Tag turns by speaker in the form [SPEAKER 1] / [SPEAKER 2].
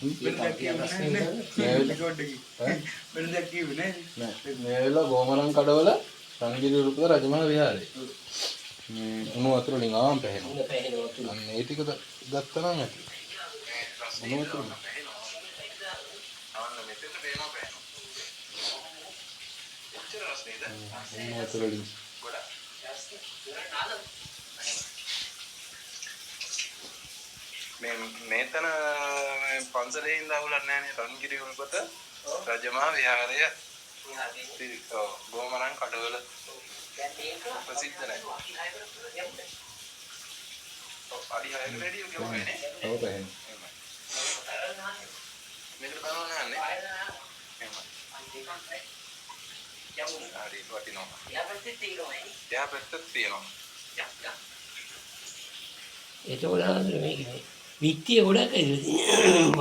[SPEAKER 1] වෙන දෙයක් කියුවේ නෑ නේ. රෙකෝඩ් එකේ. වෙන දෙයක් කිව්වේ නෑ.
[SPEAKER 2] නෑ, මේ වෙලාව ගෝමරන් කඩවල රන්ගිරි උල්පත රජමහා විහාරේ. මේ උණු වතුර වලින් ආවම පැහෙනවා.
[SPEAKER 3] උණ පැහෙන වතුර.
[SPEAKER 2] අන්න ඒ ටික ගත්තා නම් ඇති. උණු වතුර.
[SPEAKER 4] ආන්න මෙතෙන්ට පේනවා පැහැෙනවා. එච්චර රස නේද?
[SPEAKER 2] උණු වතුර වලින්.
[SPEAKER 4] ගොඩක්. මේ මේතන මේ පන්සලේ ඉඳන් අවුලක් නැහැ නේ. රන්ගිරි උල්පත රජමහා විහාරය. ඔව්, ගෝමරන් කඩවල ප්‍රසිද්ධ නැහැ. ඔව්, අඩි 6කට වැඩිය ගැහුවේ නේ.
[SPEAKER 2] ඔව්, පැහෙනවා.
[SPEAKER 4] එහෙමයි. මේකට බලන්න නෑනේ. එහෙමයි. හරි වටිනවා. එහා පැත්තත් තියෙනවා.
[SPEAKER 3] එතකොට මේක මේ විත්තිය ගොඩක් ඇවිල්ලා තියෙනවා.